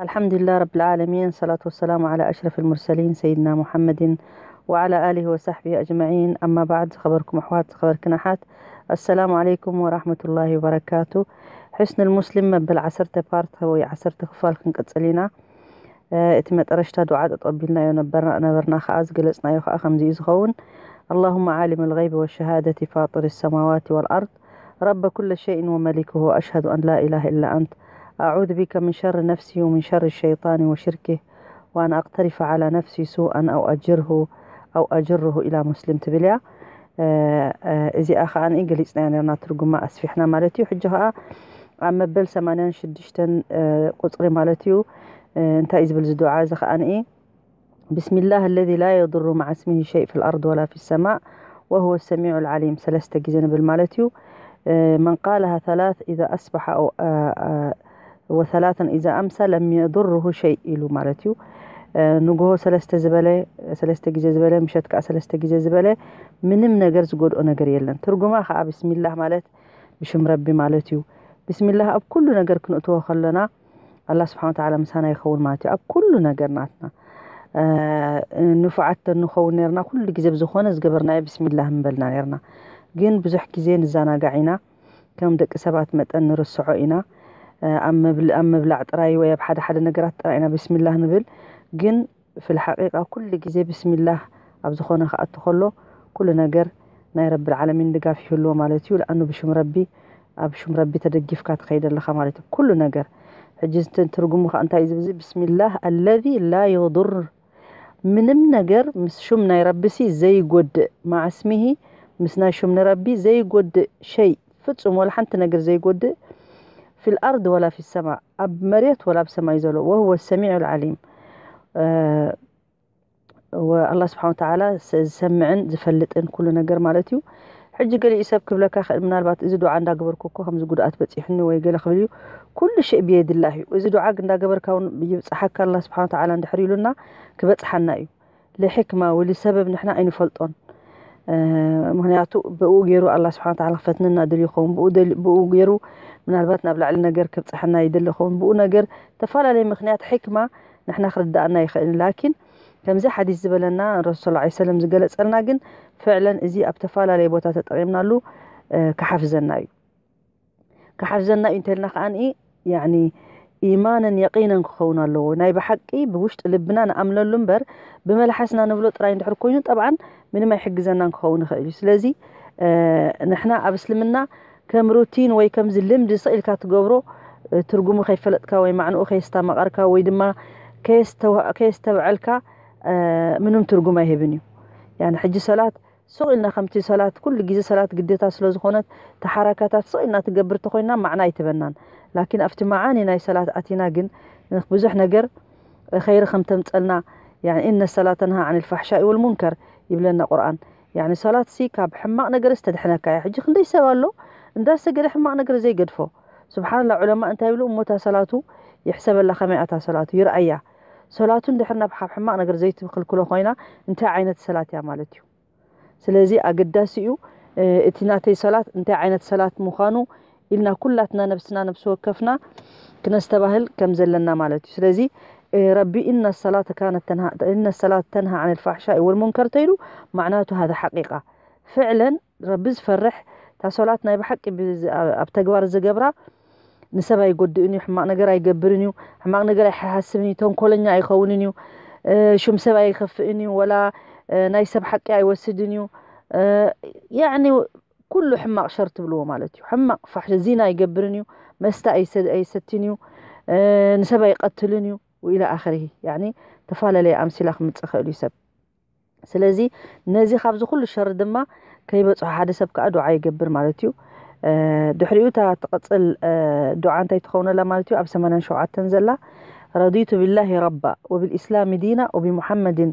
الحمد لله رب العالمين، الصلاة والسلام على أشرف المرسلين سيدنا محمد وعلى آله وصحبه أجمعين. أما بعد، ዝኸበርኩም ኣሕዋት፣ ዝኸበርክን ኣሓት፣ السلام عليكم ورحمة الله وبركاته. ሕስኑል ሙስሊም መበል ዓሰርተ ፓርት ወይ ዓሰርተ ክፋል ክንቅጽል ኢና። እቲ መጠረሽታ ዱዓ ጠጠው ኣቢልናዮ ነበርና ነበርና ከኣ፣ ዝገለጽናዮ ከኣ ከምዚ እዩ ዝኸውን። اللهم عالم الغيب والشهادة فاطر السماوات والأرض رب كل شيء ومليكه أشهد أن لا إله إلا أنت أعوذ بك من شر نفسي ومن شر الشيطان وشركه وأن أقترف على نفسي سوءا أو أجره أو أجره إلى مسلم ትብል እያ። እዚኣ ከኣ ገሊጽናያ ነርና ትርጉማ ኣስፊሕና ማለት እዩ። ሕጂ ከኣ ኣብ መበል ሰማንያን ሽዱሽተን ቁጽሪ ማለት እዩ እንታይ እዩ ዝብል ዝዱዓ እዚ ከኣ بسم الله الذي لا يضر مع اسمه شيء في الأرض ولا في السماء وهو السميع العليم ሰለስተ ግዜ ንብል ማለት እዩ። من قالها ثلاث إذا أصبح أو وثلاثا إذا أمسى لم يضره شيء ኢሉ ማለት እዩ። ንግሆ ሰለስተ ዝበለ ሰለስተ ግዜ ዝበለ ምሸት ከዓ ሰለስተ ግዜ ዝበለ ምንም ነገር ዝጎድኦ ነገር የለን። ትርጉማ ከዓ ብስሚላህ ማለት ብሽም ረቢ ማለት እዩ። ብስሚላህ ኣብ ኩሉ ነገር ክንእትዎ ከለና ኣላ ስብሓን ወተዓላ ምሳና ይኸውን ማለት እዩ። ኣብ ኩሉ ነገር ናትና ንፉዓት ተንኸውን ነርና ኩሉ ግዜ ብዝኾነ ዝገበርናዮ ብስሚላህ ምበልና ነርና። ግን ብዙሕ ግዜ ንዘናጋዕ ኢና። ከም ደቂ ሰባት መጠን ንርስዖ ኢና። ኣብ ምብላዕ ጥራይ ወይ ኣብ ሓደ ሓደ ነገራት ጥራይ ኢና ብስሚላህ ንብል። ግን ፊል ሓቂቃ ኩሉ ግዜ ብስሚላህ ኣብ ዝኾነ ክኣቱ ከሎ ኩሉ ነገር ናይ ረብል ዓለሚን ድጋፍ ይህልዎ ማለት እዩ። ለኣኑ ብሽም ረቢ ኣብ ሽም ረቢ ተደጊፍካ ትኸይድ ኣለኻ ማለት እዩ ኩሉ ነገር። ሕጂ ትርጉሙ ከዓ እንታይ እዩ ዝብል? ብስሚላህ አለዚ ላ የዱር ምንም ነገር ምስ ሹም ናይ ረቢ ሲ ዘይጎድእ ማዓስሚሂ ምስ ናይ ሹም ንረቢ ዘይጎድእ ሸይ ፍጹም ወላ ሓንቲ ነገር ዘይጎድእ ፊል ኣርድ ወላ ፊ ሰማ ኣብ መሬት ወላ ኣብ ሰማይ ዘሎ ወህወ ሰሚዑ ልዓሊም። ኣላ ስብሓን ወተዓላ ዝሰምዕን ዝፈልጥን ኩሉ ነገር ማለት እዩ። ሕጂ ገሊኡ ሰብ ክብለካ ይኽእል ምናልባት እዚ ዱዓ እንዳገበርኩ እኮ ከምዚ ጉድኣት በፂሑኒ ወይ ገለ ክብል እዩ። ኩሉ ሽእ ብየድላህ እዩ። እዚ ዱዓ እንዳገበርካ እውን ይብፅሓካ ኣላ ስብሓን ወተዓላ እንድሕር ኢሉና ክበፅሓና እዩ። ልሕክማ ወልሰበብ ንሕና ኣይንፈልጦን። ምክንያቱ ብኡ ገይሩ ኣላ ስብሓን ወተዓላ ክፈትነና ድልዩ ይኸውን። ብኡ ገይሩ ምናልባት ናብ ላዕሊ ነገር ክብፅሓና ይደሊ ይኸውን። ብኡ ነገር ተፈላለየ ምክንያት ሕክማ ንሕና ክርዳኣና ይኽእል። ላኪን ከምዚ ሓዲስ ዝበለና ረሱል ስ ሰለም ዝገለፀልና ግን ፍዕለን እዚ ኣብ ተፈላለየ ቦታ ተጠቂምናሉ ክሓፍዘና እዩ። ክሓፍዘና እዩ እንተልና ከዓኒ ያኒ ኢማንን የቂንን ክኸውን ኣለዎ። ናይ ብሓቂ ብውሽጢ ልብና ንኣምነሉ እምበር ብመልሓስና ንብሎ ጥራይ እንድሕር ኮይኑ ጠብዓን ምንም ኣይሕግዘናን ክኸውን ይኽእል እዩ። ስለዚ ንሕና ኣብ እስልምና ከም ሩቲን ወይ ከምዚ ልምዲ ስቕ ኢልካ ትገብሮ ትርጉሙ ከይፈለጥካ ወይ ማዕንኡ ከየስተማቐርካ ወይ ድማ ከየስተብዐልካ ምንም ትርጉም ኣይህብን እዩ። ያኒ ሕጂ ሰላት ስቕ ኢልና ከምቲ ሰላት ኩሉ ግዜ ሰላት ግዴታ ስለ ዝኾነት ተሓራካታት ስቕ ኢልና ትገብር ተኾይና ማዕና ኣይትበናን። ላኪን ኣብቲ መዓኒ ናይ ሰላት ኣቲና ግን ብዙሕ ነገር ኸይሪ ከም ተምፀልና ያኒ እነ ሰላት ተንሃ ዓን ልፋሕሻኢ ወልሙንከር ይብለና ቁርኣን። ያኒ ሰላት ሲ ካብ ሕማቕ ነገር ዝተድሕነካ እያ። ሕጂ ክንደይ ሰብ ኣሎ እንዳሰገደ ሕማቕ ነገር ዘይገድፎ። ስብሓንላ ዑለማ እንታይ ይብሉ እሞ እታ ሰላቱ ይሕሰበላ ከመይ ኣታ ሰላቱ ይርኣያ። ሰላቱ እንድሕር ናብ ካብ ሕማቕ ነገር ዘይትክልክሎ ኮይና እንታይ ዓይነት ሰላት እያ ማለት እዩ። ስለዚ ኣገዳሲ እዩ እቲ ናተይ ሰላት እንታይ ዓይነት ሰላት ምዃኑ ኢልና ኩላትና ነብስና ነብሲ ወከፍና ክነስተባህል ከም ዘለና ማለት እዩ። ስለዚ ረቢ እነ ሰላት ተንሃ ዓን ልፋሕሻ ወልሙንከር ተይሉ ማዕናቱ ሃذا ሓቂቃ ፍዕለን ረቢ ዝፈርሕ እታ ሰላት ናይ ብሓቂ ኣብ ተግባር ዝገብራ ንሰብ ኣይጎድእን እዩ፣ ሕማቕ ነገር ኣይገብርን እዩ፣ ሕማቕ ነገር ኣይሓስብን እዩ፣ ተንኮለኛ ኣይኸውንን እዩ፣ ሹም ሰብ ኣይኸፍእን እዩ፣ ወላ ናይ ሰብ ሓቂ ኣይወስድን እዩ። ያኒ ኩሉ ሕማቕ ሸር ትብልዎ ማለት እዩ። ሕማቕ ፋሕ ዚና ኣይገብርን እዩ፣ መስተ ኣይሰትን እዩ፣ ንሰብ ኣይቐትልን እዩ ወኢላ ኣኽርሂ። ያኒ ተፈላለየ ኣምሲላ ክምፅእ ክእል እዩ ሰብ። ስለዚ ነዚ ካብዚ ኩሉ ሸር ድማ ከይበፅሖ ሓደ ሰብ ከዓ ዱዓ ይገብር ማለት እዩ። ድሕሪኡ እታ ትቐፅል ዱዓ እንታይ ትኸውነላ ማለት እዩ ኣብ ሰማንያን ሸውዓተን ዘላ ረዲቱ ቢላሂ ረባ ወብልእስላሚ ዲና ወብሙሓመድን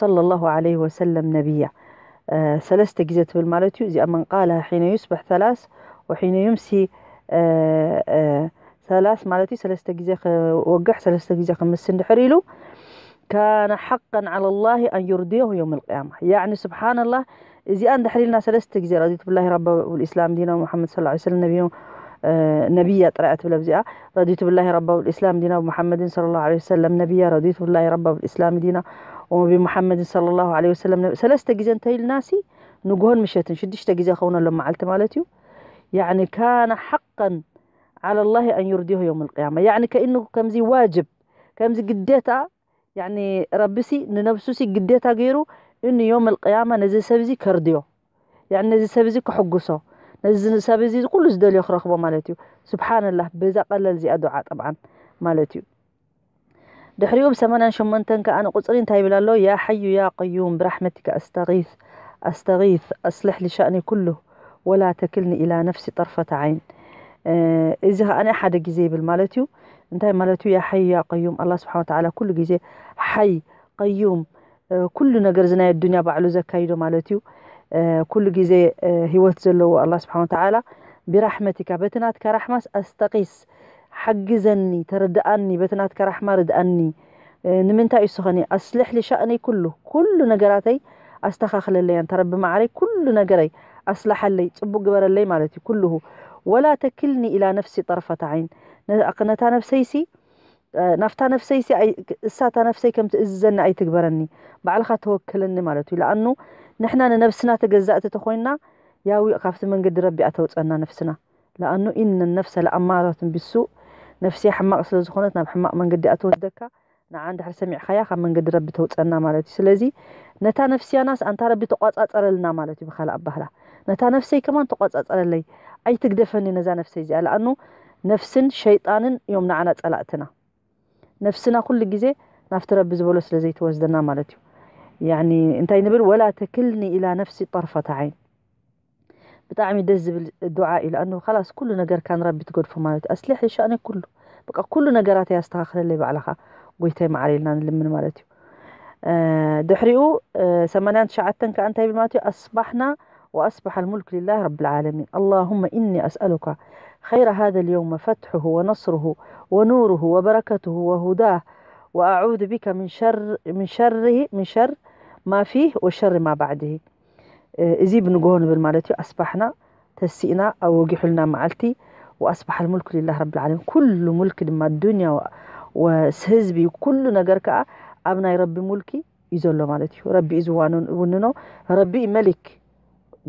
صلى الله عليه وسلم ነቢያ ሰለስተ ግዜ ትብል ማለት እዩ። እዚኣ መን ቃለ ሒነ ዩስብሕ ሰላስ ወሒነ ዩምሲ ሰላስ ማለት እዩ። ሰለስተ ግዜ ክወግሕ ሰለስተ ግዜ ክምስ እንድሕር ኢሉ ካነ ሓቀን ዓላ ላሂ ኣን ዩርድየሁ የውም ልቅያማ። ያኒ ስብሓንላህ እዚኣ እንድሕር ኢልና ሰለስተ ግዜ ረዲቱ ብላሂ ረባ ወልእስላም ዲና ሙሓመድ ሰለላሁ ዐለይሂ ወሰለም ነቢዩ ነቢያ ጥራይ ትብል ኣብዚኣ። ረዲቱ ብላሂ ረባ ብልእስላም ዲና ብሙሓመድን ሰለላሁ ዐለይሂ ወሰለም ነቢያ፣ ረዲቱ ብላሂ ረባ ብልእስላም ዲና ወብሙሓመድን ሰለላሁ ዐለይሂ ወሰለም ነቢ-፣ ሰለስተ ግዜ እንተኢልናሲ ንግሆን ምሸትን ሽዱሽተ ግዜ ክኸውን ኣሎ መዓልቲ ማለት እዩ። ያዕኒ ካነ ሓቀን ዓላ ላሂ ኣን ዩርዲሁ የውም ልቅያማ። ያዕኒ ከኢኑ ከምዚ ዋጅብ፣ ከምዚ ግዴታ፣ ያዕኒ ረቢሲ ንነብሱሲ ግዴታ ገይሩ እኒ የውም ልቅያማ ነዚ ሰብዚ ከርድዮ። ያዕኒ ነዚ ሰብ እዚ ክሕጉሶ፣ ነዚ ሰብ እዚ ኩሉ ዝደልዮ ክረኽቦ ማለት እዩ። ስብሓንላህ፣ በዛ ቀለል እዚኣ ዱዓ ጠብዓን ማለት እዩ። ድሕሪኡ ብ88 ከኣ ንቁፅሪ እንታይ ይብል ኣሎ? ያ ሓዩ ያ ቀዩም ብራሕመቲካ ኣስተጊት ኣስተጊት ኣስልሕ ሊሻእኒ ኩሉ ወላ ተክልኒ ኢላ ነፍሲ ጠርፈተ ዓይን። እዚ ከኣ ሓደ ግዜ ይብል ማለት እዩ። እንታይ ማለት እዩ? ያ ሓዩ ያ ቀዩም፣ ኣላህ ስብሓን ወተዓላ ኩሉ ግዜ ሓይ ቀዩም፣ ኩሉ ነገር እዚ ናይ ኣዱንያ ባዕሉ ዘካይዶ ማለት እዩ። ኩሉ ግዜ ህይወት ዘለዎ ኣላህ ስብሓን ወተዓላ ብራሕመቲካ፣ በቲ ናትካ ራሕማስ ኣስተቂስ፣ ሓግዘኒ፣ ተረድኣኒ፣ በቲ ናትካ ራሕማ ርድኣኒ። ንምንታይ እዩ ስኸኒ ኣስልሕ ሊሻእኒ ኩሉ፣ ኩሉ ነገራተይ ኣስተኻኽለለይ፣ ኣንታ ረቢ መዓረይ ኩሉ ነገረይ ኣስላሓለይ፣ ጽቡቅ ግበረለይ ማለት እዩ። ኩልሁ ወላ ተክልኒ ኢላ ነፍሲ ጠርፈት ዓይን፣ ነ-፣ ነታ ነፍሰይሲ ናፍታ ነፍሰይሲ ኣይ-፣ እሳታ ነፍሰይ ከም ትእዝዘኒ ኣይትግበረኒ፣ ባዕልኻ ተወከለኒ ማለት እዩ። ለኣኑ ንሕና ንነብስና ተገዛእቲ ተኾይንና ያዊ ካብቲ መንገዲ ረቢ ኣተውፀና ነፍስና። ለኣኑ ኢነ ነፍሰ ለኣማረትን ቢሱእ፣ ነፍስያ ሕማቕ ስለ ዝኾነት ናብ ሕማቕ መንገዲ ኣተወስደካ፣ ንዓ እንድሕር ሰሚዕኻያ ካብ መንገዲ ረቢ ተውፀና ማለት እዩ። ስለዚ ነታ ነፍስያናስ ኣንታ ረቢ ተቋፃፀረልና ማለት እዩ ብኻልእ ኣባህላ። ነታ ነፍሰይ ከማን ተቋፃፀረለይ፣ ኣይትግደፈኒ ነዛ ነፍሰይ እዚኣ። ለኣኑ ነፍስን ሸይጣንን እዮም ንዓና ፀላእትና። ነፍስና ኩሉ ግዜ ናብቲ ረቢ ዝበሎ ስለ ዘይትወስደና ማለት እዩ። ያኒ እንታይ ንብል? ወላ ተክልኒ ኢላ ነፍሲ ጠርፈት ዓይን። ብጣዕሚ ደስ ዝብል ዱዓ እዩ። ለኣኑ ኻላስ ኩሉ ነገርካ ንረቢ ትገድፎ ማለት እዩ። ኣስሊሕ ሊሻእኒ ኩሉ፣ በቃ ኩሉ ነገራት ኣስተኻኽለለይ ባዕልኻ ጎይታይ መዓር ኢልና ንልምን ማለት እዩ። እ፣ ድሕሪኡ፣ እ፣ ሰማንያን ትሽዓተን ከኣ እንታይ ይብል ማለት እዩ? ኣስባሕና ወኣስባሕ ልሙልክ ሊላህ ረቢ ልዓለሚን። ኣላሁመ ኢኒ ኣስኣሉካ ኸይረ ሃዘ ልየውመ ፈትሑሁ ወነስሩሁ ወኑሩሁ ወበረከቱሁ ወሁዳህ ወኣዑዙ ቢከ ምን ሸር-፣ ምን ሸርሂ፣ ምን ሸር ማ ፊህ ወሸር ማ ባዕድሂ። እ፣ እዚ ብንግሆ ንብል ማለት እዩ። ኣስባሕና ተሲእና፣ ኣብ ወጊሑልና መዓልቲ፣ ወኣስባሕ ልሙልክ ሊላህ ረቢ ልዓለሚን። ኩሉ ሙልክ ድማ ዱንያ ወ-፣ ወስ ህዝቢ፣ ኩሉ ነገር ከኣ ኣብ ናይ ረቢ ሙልኪ እዩ ዘሎ ማለት እዩ። ረቢ እዩ ዝዋንን-፣ ውንኖ፣ ረቢ እዩ መሊክ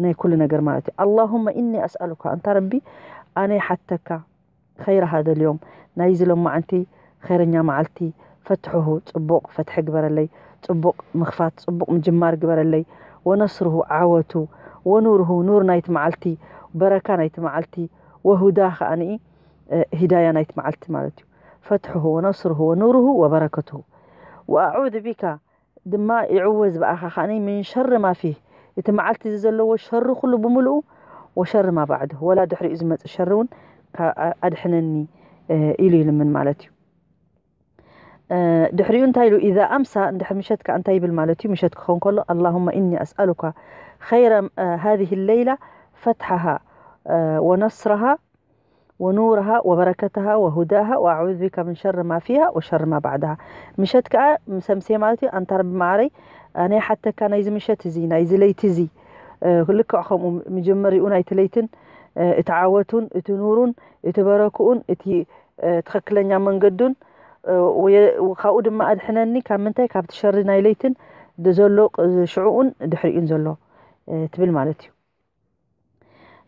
ናይ ኩሉ ነገር ማለት እዩ። ኣላሁመ ኢኒ ኣስኣሉካ፣ ኣንታ ረቢ ኣነ ይሓተካ፣ ኸይረ ሃዘ ልዮም፣ ናይዚ ሎማዓንቲ ኸይረኛ መዓልቲ፣ ፈትሑሁ፣ ጽቡቕ ፈትሒ ግበረለይ፣ ጽቡቕ ምኽፋት፣ ጽቡቕ ምጅማር ግበረለይ፣ ወነስሩሁ፣ ዓወቱ፣ ወኑሩሁ፣ ኑር ናይቲ መዓልቲ፣ በረካ ናይቲ መዓልቲ፣ ወሁዳ ከኣኒ፣ እ፣ ሂዳያ ናይቲ መዓልቲ ማለት እዩ። ፈትሑሁ፣ ወነስሩሁ፣ ወኑሩሁ፣ ወበረከቱሁ። ወኣዑዙ ቢካ፣ ድማ ይዕወዝ ብኣኻ ከኣኒ ምን ሸር ማ ፊህ፣ እቲ መዓልቲ እዚ ዘለዎ ሸሪ ኩሉ ብምልኡ፣ ወሸር ማ ባዕዱ፣ ወላ ድሕሪኡ ዝመጽእ ሸሪ እውን ካ-፣ ኣ-፣ ኣድሕነኒ፣ እ፣ ኢሉ ይልምን ማለት እዩ። እ፣ ድሕሪኡ እንታይ ኢሉ? ኢዛ ኣምሳ፣ እንድሕር ምሸት ከኣ እንታይ ይብል ማለት እዩ? ምሸት ክኸውን ከሎ፣ ኣላሁመ ኢኒ ኣስኣሉካ ኸይረ፣ እ፣ ሃዚህ ለይላ ፈትሓሃ፣ እ፣ ወነስረሃ ወኑርሃ ወበረከትሃ ወሁዳሃ ወኣዑዙ ቢካ ምን ሸር ማ ፊሃ ወሸር ማ ባዕድሃ። ምሸት ከኣ ምስ ኣምስየ ማለት እዩ፣ ኣንታ ረቢ መዓረይ፣ ኣነ ይሓተካ ናይዚ ምሸት እዚ፣ ናይዚ ለይቲ እዚ፣ እ፣ ልክዕ ከምኡ መጀመሪኡ ናይቲ ለይትን፣ እ፣ እቲ ዓወቱን፣ እቲ ኑሩን፣ እቲ በረክኡን፣ እቲ፣ እ፣ ትኽክለኛ መንገዱን፣ እ፣ ወየ-፣ ካብኡ ድማ ኣድሕነኒ፣ ካብ ምንታይ? ካብቲ ሸሪ ናይ ለይትን ድ-፣ ዘሎ ቅ-፣ ሽዑኡን ድሕሪኡን ዘሎ፣ እ፣ ትብል ማለት እዩ።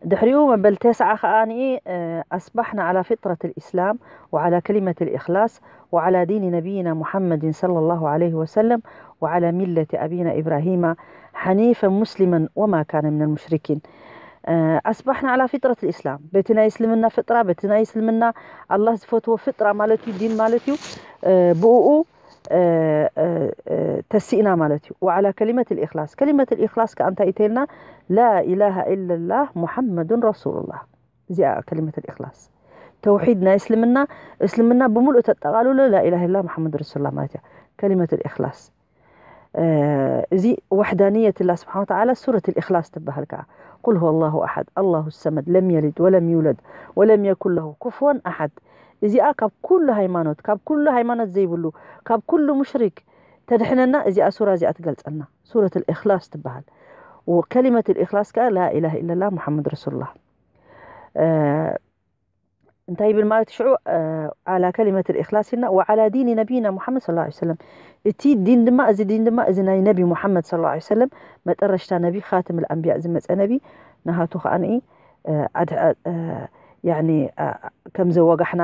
ድሕሪኡ መበል ተስዓ ከኣ ንኢ፣ እ፣ ኣስባሕና ዓላ ፊጥረት ልእስላም ወዓላ ከሊመት ልእክላስ ወዓላ ዲኒ ነቢይና ሙሓመድን ሰለላሁ ዓለይሂ ወሰለም ወዓላ ሚለቲ ኣቢና ኢብራሂማ ሓኒፈን ሙስሊመን ወማ ካነ ምን ልሙሽሪኪን። እ፣ ኣስባሕና ዓላ ፊጥረት ልእስላም፣ በቲ ናይ እስልምና ፍጥራ፣ በቲ ናይ እስልምና ኣላህ ዝፈትዎ ፍጥራ ማለት እዩ፣ ዲን ማለት እዩ። እ፣ ብእኡ እ፣ እ፣ እ፣ ተሲእና ማለት እዩ። ወዓላ ከሊመት ልእክላስ። ከሊመት ልእክላስ ከኣ እንታይ እዩ ተይልና? ላኢላሃ ኢለላህ ሙሓመዱን ረሱሉላህ። እዚኣ ከሊመት ልእክላስ። ተውሒድ ናይ እስልምና፣ እስልምና ብምሉእ ተጠቓልሎ ላኢላሃ ኢለላህ ሙሓመድ ረሱሉላህ ማለት እያ። ከሊመት ልእክላስ። እ፣ እዚ ወሕዳንየት ላ ስብሓን ወተዓላ ሱረት ልእክላስ ትበሃል ከኣ። ቁል ሁወ ላሁ ኣሓድ፣ ኣላሁ ሰመድ፣ ለም የሊድ ወለም ይውለድ ወለም የኩን ለሁ ኩፍወን ኣሓድ። እዚኣ ካብ ኩሉ ሃይማኖት፣ ካብ ኩሉ ሃይማኖት ዘይብሉ፣ ካብ ኩሉ ሙሽሪክ ተድሕነና እዚኣ ሱራ እዚኣ ትገልጸልና። ሱረት ልእክላስ ትበሃል። ወከሊመት ልእክላስ ከኣ ላኢላሃ ኢለላህ ሙሓመድ ረሱሉላህ። እ፣ እንታይ ይብል ማለት ሽዑ? ዓላ ከሊመት ልእክላስ ኢልና ወዓላ ዲኒ ነቢይና ሙሓመድ ስለ ላ ሰለም። እቲ ዲን ድማ፣ እዚ ዲን ድማ እዚ ናይ ነቢ ሙሓመድ ስለ ላ ሰለም፣ መጠረሽታ ነቢ፣ ካትም ልኣንብያ ዝመፀ ነቢ፣ ናሃቱ ከዓኒ ኣድሐ ያኒ ከም ዘወጋሕና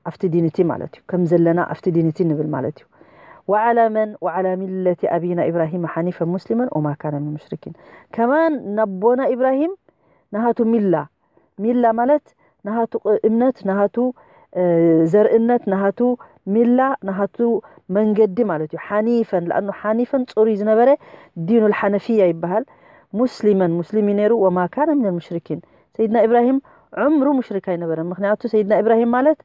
ኣብቲ ዲን እቲ ማለት እዩ፣ ከም ዘለና ኣብቲ ዲን እቲ ንብል ማለት እዩ። ወዓላ መን ወዓላ ሚለቲ ኣቢና ኢብራሂም ሓኒፈን ሙስሊመን ወማ ካነ ምን ሙሽሪኪን። ከማን ናቦና ኢብራሂም ናሃቱ ሚላ፣ ሚላ ማለት ናሃቱ እምነት፣ ናሃቱ ዘርእነት፣ ናሃቱ ሚላ፣ ናሃቱ መንገዲ ማለት እዩ። ሓኒፈን ለኣኑ ሓኒፈን ፅሩይ ዝነበረ ዲኑል ሓነፊያ ይበሃል። ሙስሊመን ሙስሊም እዩ ነይሩ። ወማ ካነ ምን ሙሽሪኪን። ሰይድና ኢብራሂም ዕምሩ ሙሽሪክ ኣይነበረን። ምክንያቱ ሰይድና ኢብራሂም ማለት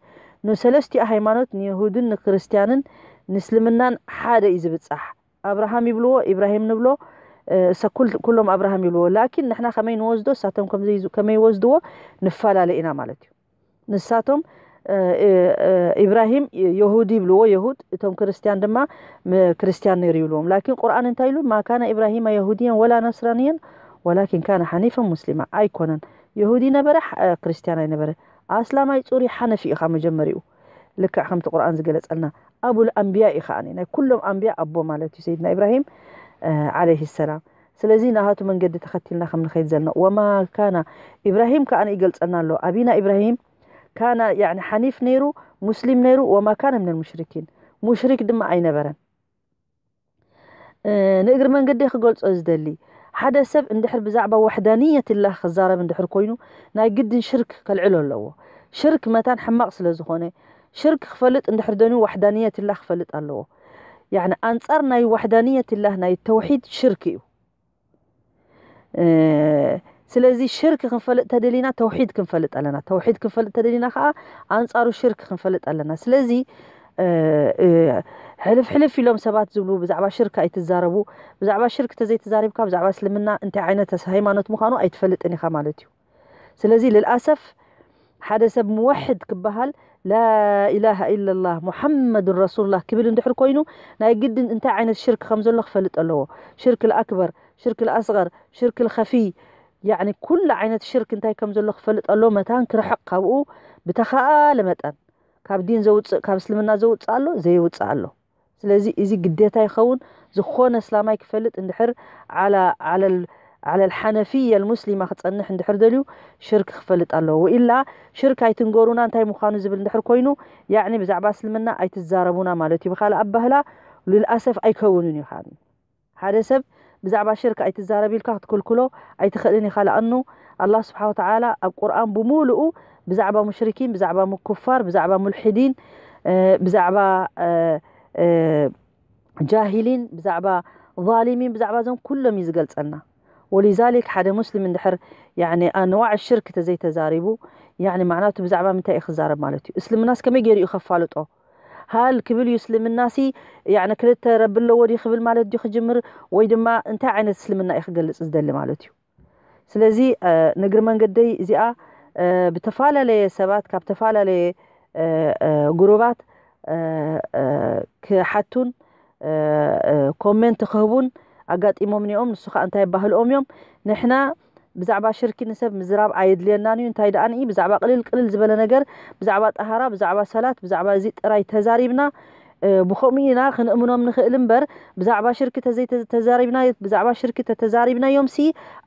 ንሰለስቲኡ ሃይማኖት፣ ንይሁድን ንክርስትያንን ንእስልምናን ሓደ እዩ ዝብፃሕ። ኣብርሃም ይብልዎ፣ ኢብራሂም ንብሎ፣ እሰ ኩሎም ኣብርሃም ይብልዎ። ላኪን ንሕና ከመይ ንወስዶ፣ እሳቶም ከመይ ይወስድዎ ንፈላለ ኢና ማለት እዩ። ንሳቶም ኢብራሂም የሁዲ ይብልዎ፣ የሁድ፣ እቶም ክርስትያን ድማ ክርስትያን ነይሩ ይብልዎም። ላኪን ቁርኣን እንታይ ኢሉ? ማ ካነ ኢብራሂማ የሁድያን ወላ ነስራንያን ወላኪን ካነ ሓኒፈን ሙስሊማ። ኣይኮነን፣ የሁዲ ነበረ፣ ክርስትያን ኣይነበረ። ኣስላማይ ፅሩይ ሓነፊ ኢኻ መጀመሪኡ። ልክዕ ከምቲ ቁርኣን ዝገለጸልና፣ ኣቡል ኣንብያ እዩ ከዓኒ፣ ናይ ኩሎም ኣንብያ ኣቦ ማለት እዩ ሰይድና ኢብራሂም ዓለይሂ ሰላም። ስለዚ ናሃቱ መንገዲ ተኸቲልና ከም ንኸይድ ዘለና። ወማ ካና ኢብራሂም ከዓኒ ይገልጸልና ኣሎ። ኣቢና ኢብራሂም ካና ያኒ ሓኒፍ ነይሩ፣ ሙስሊም ነይሩ፣ ወማ ካነ ምነል ሙሽሪኪን፣ ሙሽሪክ ድማ ኣይነበረን። ንእግሪ መንገዲ ክገልጾ ዝደሊ፣ ሓደ ሰብ እንድሕር ብዛዕባ ወሕዳንየት ላህ ክዛረብ እንድሕር ኮይኑ፣ ናይ ግድን ሽርክ ከልዕሎ ኣለዎ። ሽርክ መታን ሕማቕ ስለ ዝኾነ፣ ሽርክ ክፈልጥ እንድሕር ደንዩ ወሕዳንየት ላህ ክፈልጥ ኣለዎ። ያኒ ኣንጻር ናይ ወሕዳንየት ላህ ናይ ተውሒድ ሽርክ እዩ። ስለዚ ሽርክ ክንፈልጥ ተደሊና ተውሒድ ክንፈልጥ ኣለና። ተውሒድ ክንፈልጥ ተደሊና ከዓ ኣንጻሩ ሽርክ ክንፈልጥ ኣለና። ስለዚ ሕልፍ ሕልፍ ኢሎም ሰባት ዝብሉ ብዛዕባ ሽርክ ኣይትዛረቡ፣ ብዛዕባ ሽርክ ተዘይተዛሪብካ ብዛዕባ እስልምና እንታይ ዓይነት ሃይማኖት ምዃኑ ኣይትፈልጥን ኢኻ ማለት እዩ። ስለዚ ልልኣሰፍ ሓደ ሰብ ሙወሕድ ክበሃል ላኢላሃ ኢለላህ ሙሓመዱን ረሱሉላህ ክብል እንድሕር ኮይኑ ናይ ግድን እንታይ ዓይነት ሽርክ ከም ዘሎ ክፈልጥ ኣለዎ። ሽርክ ልኣክበር፣ ሽርክ ልኣስገር፣ ሽርክ ልኸፊይ፣ ያኒ ኩሉ ዓይነት ሽርክ እንታይ ከም ዘሎ ክፈልጥ ኣለዎ። መታን ክርሕቕ ካብኡ ብተኸኣለ መጠን ካብ ዲን ዘውፅእ፣ ካብ እስልምና ዘውፅእ ኣሎ፣ ዘይውፅእ ኣሎ። ስለዚ እዚ ግዴታ ይኸውን። ዝኾነ እስላማይ ክፈልጥ እንድሕር ዓላ ዓለል ሓነፊየ ልሙስሊማ ክፀንሕ እንድሕር ደልዩ ሽርክ ክፈልጥ ኣለዎ። ወኢላ ሽርክ ኣይትንገሩና እንታይ ምዃኑ ዝብል እንድሕር ኮይኑ ያዕኒ ብዛዕባ እስልምና ኣይትዛረቡና ማለት እዩ። ብኻልእ ኣባህላ ልልኣሰፍ ኣይከውንን እዩ። ሓደ ሰብ ብዛዕባ ሽርክ ኣይትዛረብ ኢልካ ክትክልክሎ ኣይትኽእልን ኢኻ። ለኣኑ ኣላህ ስብሓን ወተዓላ ኣብ ቁርኣን ብምሉኡ ብዛዕባ ሙሽሪኪን፣ ብዛዕባ ምኩፋር፣ ብዛዕባ ሙልሒዲን፣ ብዛዕባ ጃሂሊን፣ ብዛዕባ ዛሊሚን፣ ብዛዕባ እዞም ኩሎም እዩ ዝገልጸልና። ወሊዛሊክ ሓደ ሙስሊም እንድሕር ያኒ ኣንዋዕ ሽርክ ተዘይተዛሪቡ ያኒ ማዕናቱ ብዛዕባ ምንታይ እዩ ክዛረብ ማለት እዩ? እስልምናስ ከመይ ገይሩ እዩ ከፋልጦ? ሃል ክብል እዩ እስልምናሲ ያኒ ክልተ ረቢ ኣለዎ ድዩ ክብል ማለት ድዩ ክጅምር? ወይ ድማ እንታይ ዓይነት እስልምና እዩ ክገልጽ ዝደሊ ማለት እዩ? ስለዚ ንእግሪ መንገደይ እዚኣ ብተፈላለየ ሰባት ካብ ተፈላለየ ጉሩባት ክሓቱን ኮሜንት ክህቡን ኣጋጢሞም ኒኦም። ንሱ ከዓ እንታይ ባህልኦም እዮም? ንሕና ብዛዕባ ሽርኪ ንሰብ ምዝራብ ኣየድልየናን እዩ። እንታይ ደኣ ንኢ ብዛዕባ ቅልል ቅልል ዝበለ ነገር፣ ብዛዕባ ጠሃራ፣ ብዛዕባ ሰላት፣ ብዛዕባ እዚ ጥራይ ተዛሪብና ብኸምኡ ኢና ክንእምኖም ንኽእል እምበር ብዛዕባ ሽርኪ ተዘይተዛሪብና፣ ብዛዕባ ሽርኪ ተተዛሪብናዮም ሲ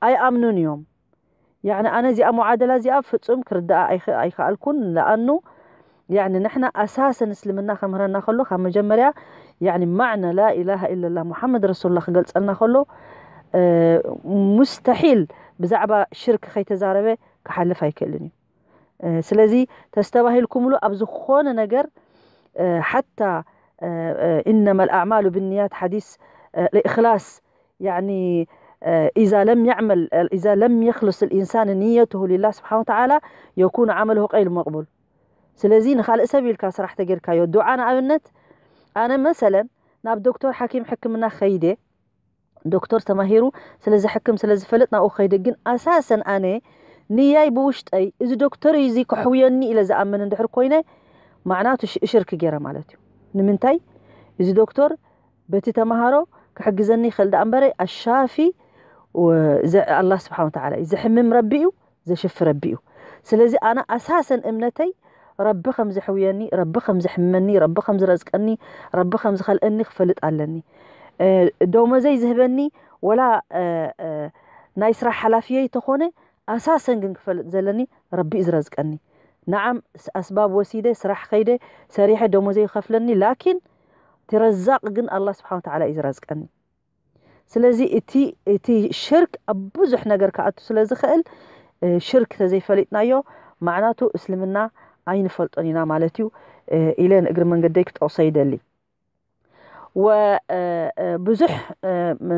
ኣይኣምኑን እዮም። ያኒ ኣነ እዚኣ ሙዓደላ እዚኣ ፍጹም ክርዳኣ ኣይኸኣልኩን። ለኣኑ ያኒ ንሕና ኣሳሰን እስልምና ከምህረና ከሎ ካብ መጀመርያ ያኒ ማዕና ላኢላሃ ኢለላ ሙሓመድ ረሱሉላ ክገልጸልና ከሎ ሙስተሒል ብዛዕባ ሽርክ ከይተዛረበ ክሓልፍ ኣይክእልን እዩ። ስለዚ ተስተባሂልኩምሉ ኣብ ዝኾነ ነገር ሓታ ኢነማ ልኣዕማሉ ብንያት ሓዲስ ልእክላስ ያኒ ኢዛ ለም ያዕመል ኢዛ ለም የክልስ ልኢንሳን ንየትሁ ሊላህ ስብሓን ወተዓላ የኩኑ ዓመልሁ ቀይል መቅቡል። ስለዚ ንካልእ ሰብ ኢልካ ስራሕ ተጌርካዮ ዱዓ ንኣብነት ኣነ መሰለን ናብ ዶክተር ሓኪም ሕክምና ከይደ ዶክተር ተማሂሩ ስለዝሕክም ስለዝፈልጥ ናብኡ ከይደ ግን ኣሳሰን ኣነ ንያይ ብውሽጠይ እዚ ዶክተር እዩ እዚ ከሕውየኒ ኢለ ዝኣምን እንድሕር ኮይነ ማዕናቱ ሽርክ ገይረ ማለት እዩ። ንምንታይ እዚ ዶክተር በቲ ተምሃሮ ክሕግዘኒ ይኽእል ደኣ እምበረ ኣሻፊ ኣላህ ስብሓን ወተዓላ እዩ። ዘሕምም ረቢ እዩ፣ ዘሽፊ ረቢ እዩ። ስለዚ ኣነ ኣሳሰን እምነተይ ረቢ ከም ዘሕውየኒ፣ ረቢ ከም ዘሕመኒ፣ ረቢ ከም ዝረዝቀኒ፣ ረቢ ከም ዝኸልእኒ ክፈልጥ ኣለኒ። እ፣ ደሞዘይ ዝህበኒ ወላ፣ እ፣ እ፣ ናይ ስራሕ ሓላፍየይ ተኾነ፣ ኣሳሰን ግን ክፈልጥ ዘለኒ፣ ረቢ እዩ ዝረዝቀኒ። ነዓም፣ ስ-፣ ኣስባብ ወሲደ፣ ስራሕ ከይደ፣ ሰሪሐ፣ ደሞዘይ ይኸፍለኒ፣ ላኪን እቲ ረዛቅ ግን ኣላህ ስብሓን ወተዓላ እዩ ዝረዝቀኒ። ስለዚ እቲ፣ እቲ ሽርክ ኣብ ብዙሕ ነገር ክኣቱ ስለ ዝኽእል፣ እ፣ ሽርክ ተዘይፈሊጥናዮ፣ ማዕናቱ እስልምና ኣይንፈልጦን ኢና ማለት እዩ፣ እ፣ ኢለ ንእግሪ መንገደይ ክጠቕሶ ይደሊ። ወ-፣ እ፣ እ፣ ብዙሕ፣ እ፣